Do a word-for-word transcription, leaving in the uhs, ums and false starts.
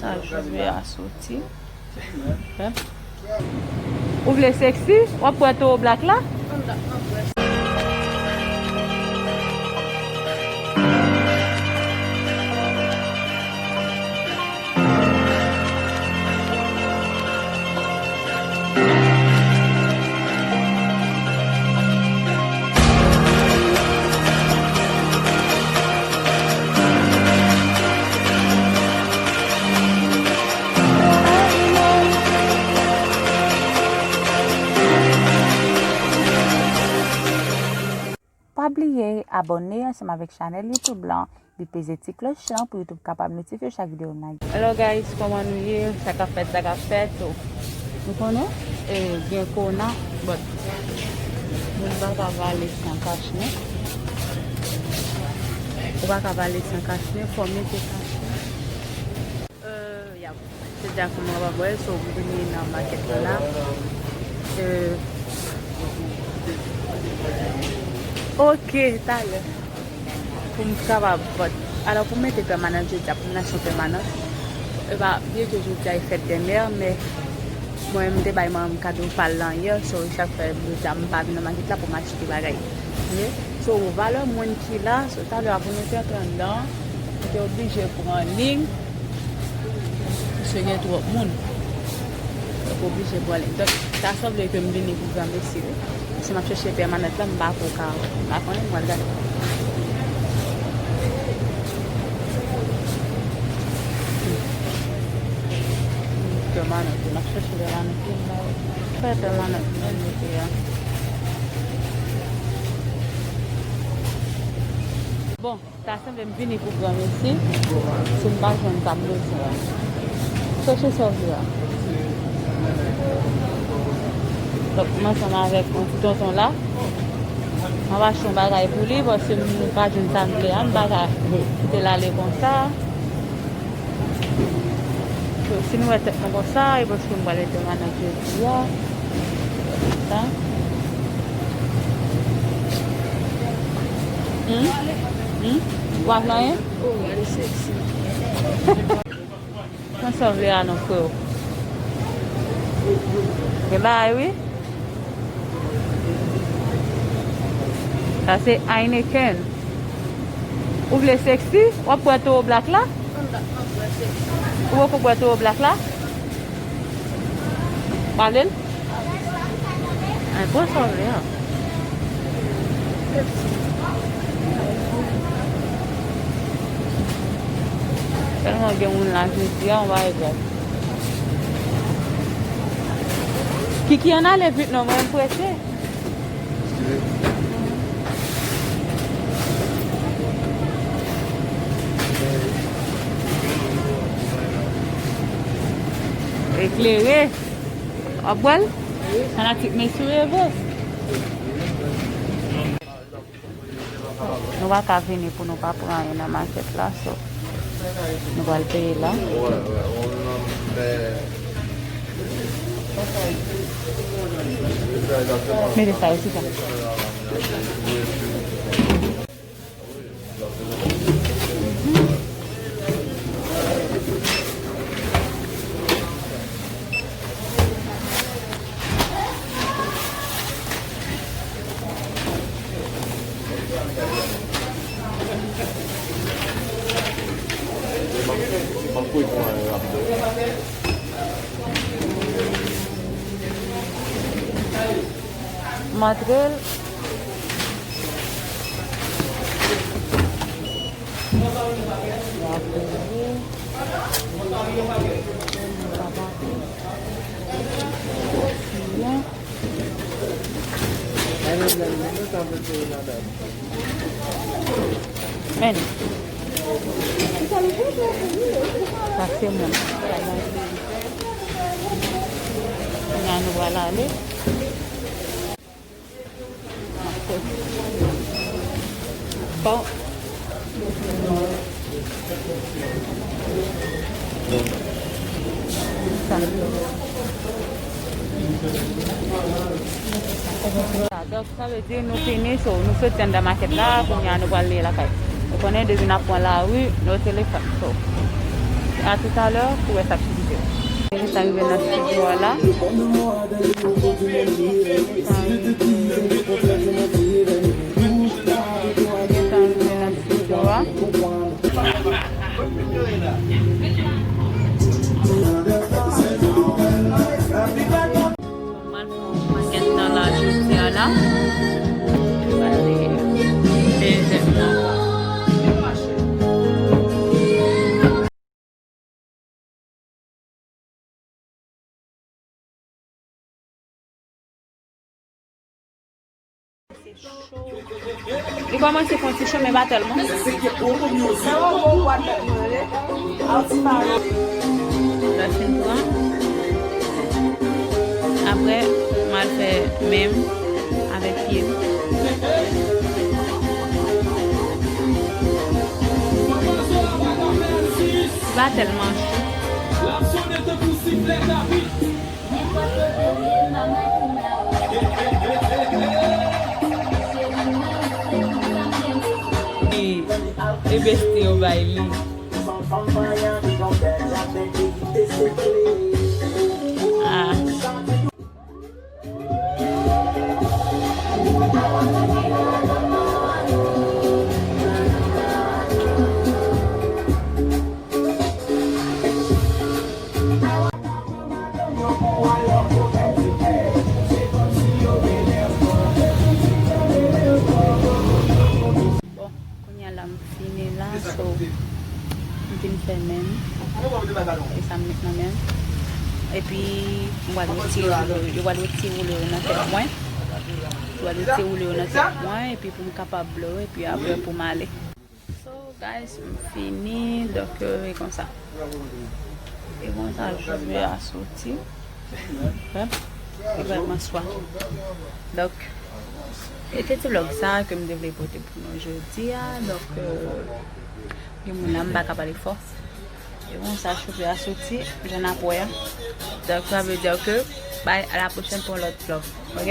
Sa jwe a soti. Ou vle sexy? W ap bwè Toro Black la? Pa bliye abòne ansanm avèk chanèl YouTube lan, epi peze ti klòch lan pou YouTube kapab notifye w chak videyo n lage. Hello guys, kòman nou ye? Sa k ap fèt, sa k ap fèt. So, nou konnen, e, gen kowona, but moun pa ka vale san kachnen. Ou pa ka vale san kachnen, fò w mete kachnen. Euh, yap. Se dja kòman w ap wè, so m vini nan makèt lan la. Euh, ok, talè. Pou m kapab, but, alò, pou m mete pèmanan jodi a, pou m achte yon pèmanan, e pa byen ke jodi a e fèt dè mè, men mwen, m te bay manman m kado pa l lan yè, so, chak fwa jodi a, m pa vin nan makèt la pou m achte bagay. Ok? So, valè moun ki la, so, talè a pou nou te antre anndan, nou te oblije pran liy, paske gen twòp moun. Donk, oblije pran liy. Donk, ta sanble ke m vini pou granmesi, wi. Si m ap chèche pèmanant lan, m pa ko ka, m pa konnen, m pral gade. Pèmanant, m ap chèche pèmanant, m pa wè. Fè pèmanant, mwen mete a. Bon. Sa sanble m vini pou granmesi, si m pa jwenn sa m bezwen an. Chèche sa w vle a. Donk, m ansanm avèk yon ti tonton la. M ap achte yon bagay pou li, paske m pa jwenn sa m vle a, m pa ka kite l ale konsa. So, si nou wè tèt mwen konsa, e paske m pral entèvanan jodi a. Sa. Hmm? Hmm? W ap nan anyen? Oh, gade sexy. Pran sa w vle a non, freo. Gen bagay, wi. Sa se Heineken. Ou vle sexy? W ap bwè Toro Black la? Ou poko bwè Toro Black la? Pale l? Ay, pran sa w vle a. Tèlman gen moun la jodi a, yon bagay grav. Kiki, ann ale vit non, mwen m prese. Eklere. W ap bwè l? Fanatik, men sou reve. Nou pa ka vini pou nou pa pran anyen nan makèt la, so nou pral peye la. Mete sa yo sou sa. M antre l. Men. Sa se moun. Kounye a nou pral ale. Bon. Sa. Sa, donk, sa vle di nou fini, so, nou soti anndan makèt la, kounye a nou pral leye lakay. Ou konnen, depi n ap pran lari, nou telefòn, so. A toutalè pou wè sa k sou videyo. Gentan rive nan estidyo a la. Gentan rive nan estidyo a. Mwen al fè yon pakèt nan la jodi a la. Mwen al fè tèt mwen. Li kòmanse fè yon ti cho, men pa tèlman. Lè fin pran, apre, m al fè men m avèk pye m. Li pa tèlman cho. E, e beste yo bay li. Ah. Bon, kounye a la m fini la, so, m fin fè men m. E sa m met nan men m. Epi, m pral retire, yo pral retire woule yo nan tèt mwen. Yo pral retire woule yo nan tèt mwen, epi pou m kapab blow, epi apre pou m ale. So, guys, m fini, donk, euh, e konsa. E konsa, cheve a soti. Wè, e vrèman swa. Donk, e te ti vlog sa ke m te vle pote pou nou jodi a. Donk, euh, gen moun la, m pa ka pale fò. E konsa, cheve a soti, jan n ap wè a. Donk, sa vle di ke, bye, à la prochaine pour l'autre vlog. Ok?